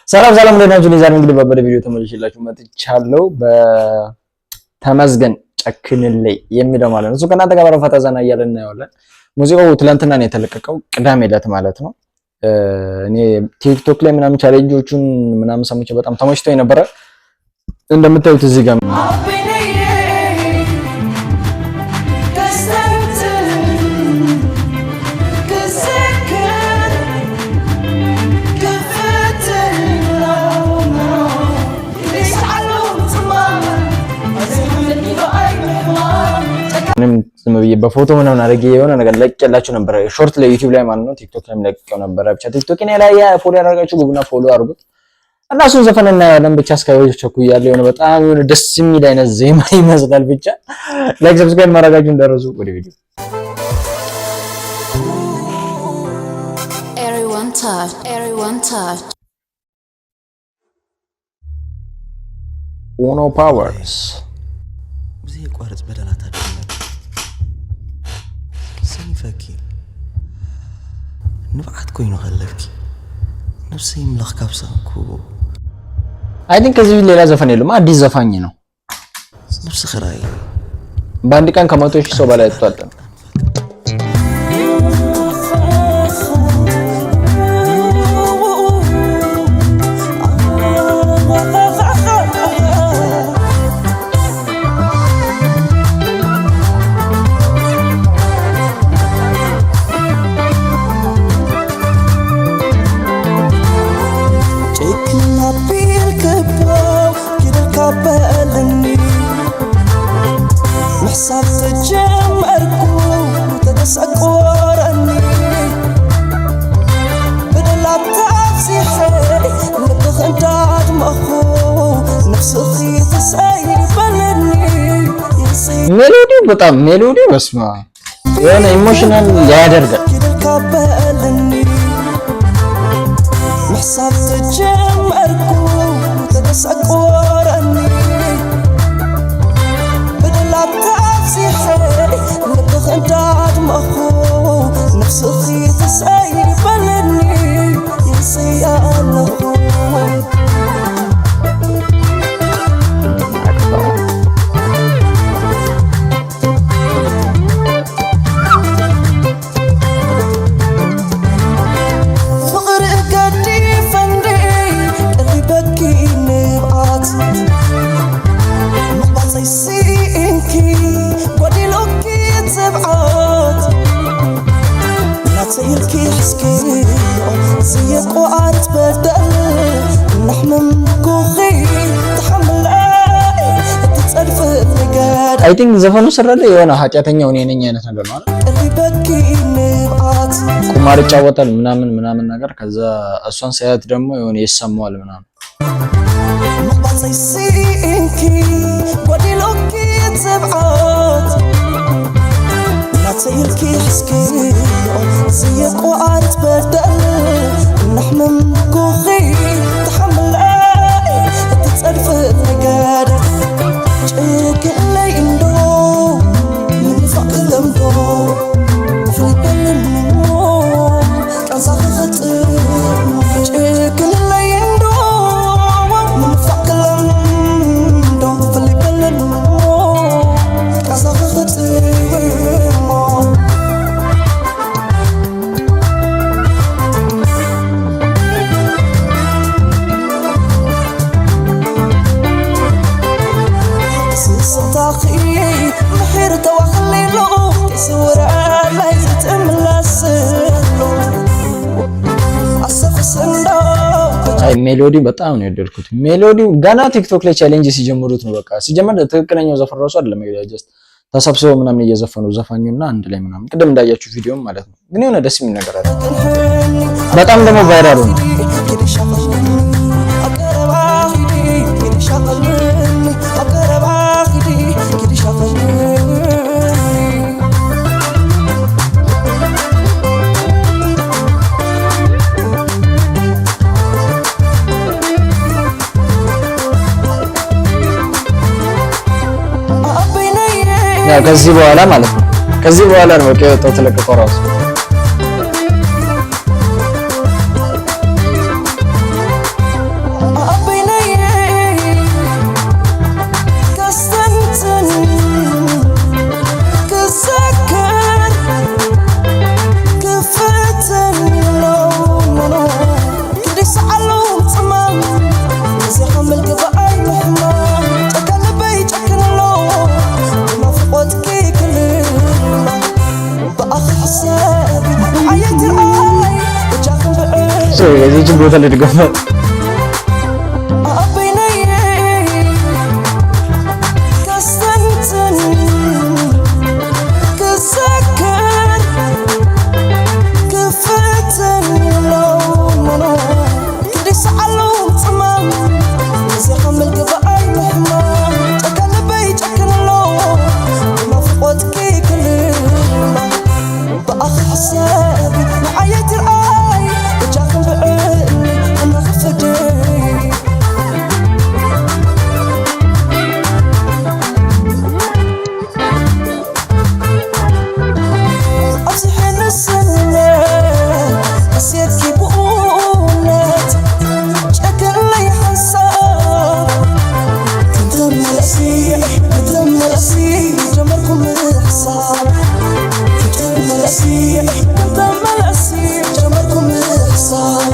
ሰላም ሰላም፣ እንዴት ናችሁ? ዛሬ እንግዲህ በበደ ቪዲዮ ተመልሼላችሁ መጥቻለሁ። በተመስገን ጨክንልኝ የሚለው ማለት ነው። እሱ ከእናንተ ጋር ፈታ ዘና እያለን እናየዋለን። ሙዚቃው ትላንትና ነው የተለቀቀው፣ ቅዳሜ ዕለት ማለት ነው። እኔ ቲክቶክ ላይ ምናምን challenge ኦቹን ምናምን ሰምቼ በጣም ተመችቶኝ ነበረ። እንደምታዩት እዚህ ጋር ምንም ዝም ብዬ በፎቶ ምናምን አድርጌ የሆነ ነገር ለቅቄላችሁ ነበረ፣ short ላይ ዩቲዩብ ላይ ማለት ነው። ቲክቶክ ላይ ለቅቄው ነበረ። ብቻ ቲክቶክ ላይ follow ያደርጋችሁ ግቡና follow አድርጉት እና እሱን ዘፈን እናያለን። ብቻ እስካሁን ቸኩያለሁ። የሆነ በጣም የሆነ ደስ የሚል አይነት ዜማ ይመስላል። ብቻ like subscribe ማድረጋችሁ እንዳትረሱ። ወደ ቪዲዮ። Everyone touch, everyone touch. ኡኖ ፓወርስ። ብዘየቋርፅ በደላት ኣድነት ሰኒፈኪ ንብዓት ኮይኑ ከለብኪ ነፍሰይ ምለኽ ካብ ሰንኩ። I think ከዚህ ሌላ ዘፈን የለውም። አዲስ ዘፋኝ ነው። ነፍሲ ክራይ። በአንድ ቀን ከ100,000 ሰው በላይ ወጥቷል። ጭክና ቢልክቦ ክድርካበልኒ ምሕሳብ ተጀመርኩ ተተሰቆረኒ በደላት ኣብዚሐ ልብኽ እንዳድመኹ ነፍስኺ ተሰይበለኒ። Melody ው በጣም melody ው በስመ አብ የሆነ emotional ያደርጋል። ክድርካበልኒ ምሕሳብ ተጀመርኩ ተተሰቆረኒ በደላት ኣብዚሐ ልብኽ እንዳድመኹ ነፍስኺ ተሰይበለኒ ይስያ ኣለኹ። ፍቕሪ ገዲፈንዲ ቀሪበኪ ንብዓት ምቕባፀይ ስኢንኪ ጎዲሉኪ ትብዓት ናተይልኪ ሕስኪዮ ዘየቋርፅ በደል እናሕመምኩኺ ተሓምላይ እትፀድፊ ንገድ። I think ዘፈኑ ስራ ላይ የሆነ ኃጢአተኛው እኔ ነኝ አይነት ነገር ነው አይደል? ቀሪበኪ ንብዓት። ቁማር ይጫወታል ምናምን ምናምን ነገር፣ ከዛ እሷን ሳያት ደግሞ የሆነ ይሰማዋል ምናምን። ምቕባፀይ ስኢንኪ ጎዲሉኪ ትብዓት ናተይልኪ ሕስኪዮ ዘየቋርፅ በደል እናሕመምኩኺ ተሓምላይ እትፀድፊ ንገድ ጭክለይ እንዶ ምንፋቅ ለምዶ ፍልበልንሞ ቃንሳ ክኽጥር ጭክለይ እንዶ ምንፋቅ ለምዶ ፍልበልንሞ ቃንሳ ክኽጥር። ስስታኺ ምሕር ተዋኽሊሉ ስውራላይ ዝትምለስሉ ኣሰፍስንዶ። አይ melody በጣም ነው የወደድኩት። Melody ው ገና ቲክቶክ ላይ challenge ሲጀምሩት ነው በቃ። ሲጀመር ትክክለኛው ዘፈን ራሱ አይደለም፣ just ተሰብስበው ምናምን እየዘፈኑ ዘፋኙና አንድ ላይ ምናምን ቅድም እንዳያችሁ ቪዲዮም ማለት ነው። ግን የሆነ ደስ የሚል ነገር አለ። በጣም ደግሞ viral ነው። ኣቀረባ ኺዲ ኪድሻቐልኒ ኣቀረባ ኺዲ ኪድሻቐልኒ። ያው ከዚህ በኋላ ማለት ነው። ከዚህ በኋላ ነው በቃ የወጣው ተለቀቀው ራሱ። Sorry guys፣ ይህችን ቦታ ልድገማት። ኣበይነይ ከስተንትን ክዘክር ክፍትን ክንደይ ሰዓሉ ፅማም ንዘይሓምል ግባኣይ ምሕማም ጨካን ልበይ ጨክን ኣሎ ብናፍቆትኪ ክልማ ብኣኺ ሕሰብ ንዓየይ ትርኣይ እጃኽን ብዕኒ እናኽፍድይ። ኣብዚ ሕንስነ ኣስየትኪ ብኡነት ጨክለይ ሓንሳብ ክንተመለሲ ክትመለሲ ጀመርኩ ምሕሳብ ክትመለሲ ክትመለሲ ጀመርኩ ምሕሳብ።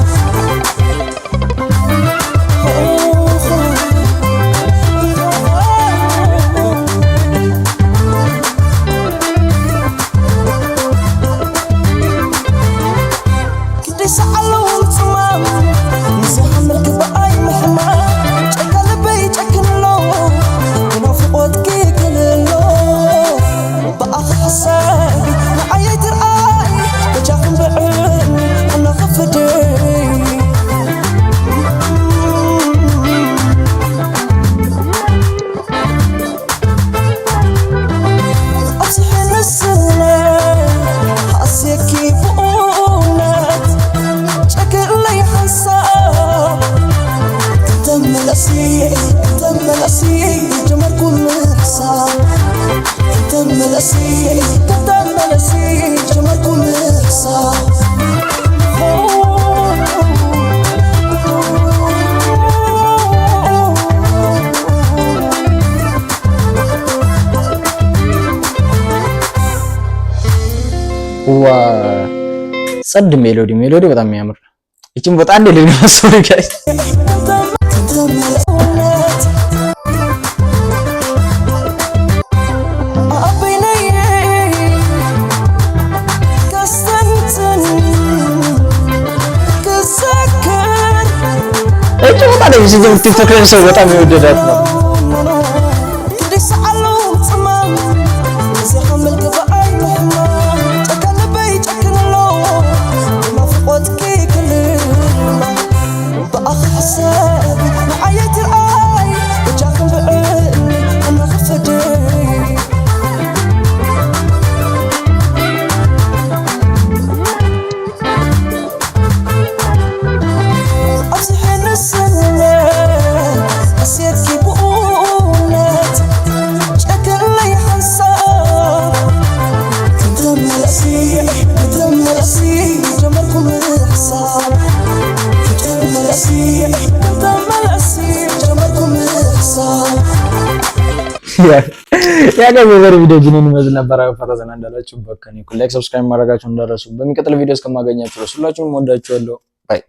ክንደይ ሰዓለው ፅማም ንዘይሓምል ግባኣይ ምሕማም ጨካ ልበይ ጨክን ኣሎ ብናፍቆትኪ ክልሎ ብኣኺ ሕሰብ ንዓየይ ትርኣይ በጃኽን ብዕኒ እናኽፍድይ። ኣብዚ ሕንስነ ሓስየኪ ብኡነት ጨክለይ ሓንሳብ ክተመለሲ ክተመለሲ ጀመርኩ ምሕሳብ ክተመለሲ ክተመለሲ ጀመርኩ ምሕሳብ። ዋ ጸድ melody በጣም የሚያምር። ይቺን ቦታ አንዴ ልድገማት። Sorry guys። ክተመለስ ኣበይነይ ከስተንትን ክዘክር እቺ ቦታ ላይ ሲጀምር ቲክቶክ ላይ ሰው በጣም የወደዳት ነው። ክንደይ ሰዓለው ፅማም ንዘይሓምል ግባኣይ ምሕማም ጨካን ልበይ ጨክን ኣሎ ብናፍቆትኪ ክልማ ብኣኺ ሕሰብ ንዓየይ ትርኣይ እጃኽን ብዕኒ እናኽፍድይ። ኣብዚ ሕንስነ ኣስየትኪ ብኡነት ጨክለይ ሓንሳብ ክንተመለሲ ክትመለሲ ጀመርኩ ምሕሳብ ክትመለሲ ክትመለሲ ጀመርኩ ምሕሳብ። ያገ የዛሬ ቪዲዮ ጅንን ይመስል ነበር። ፈታ ዘና እንዳላችሁ በከኔ like፣ subscribe ማድረጋችሁ እንዳትረሱ። በሚቀጥለው ቪዲዮ እስከማገኛችሁ ድረስ ሁላችሁንም ወዳችኋለሁ። Bye.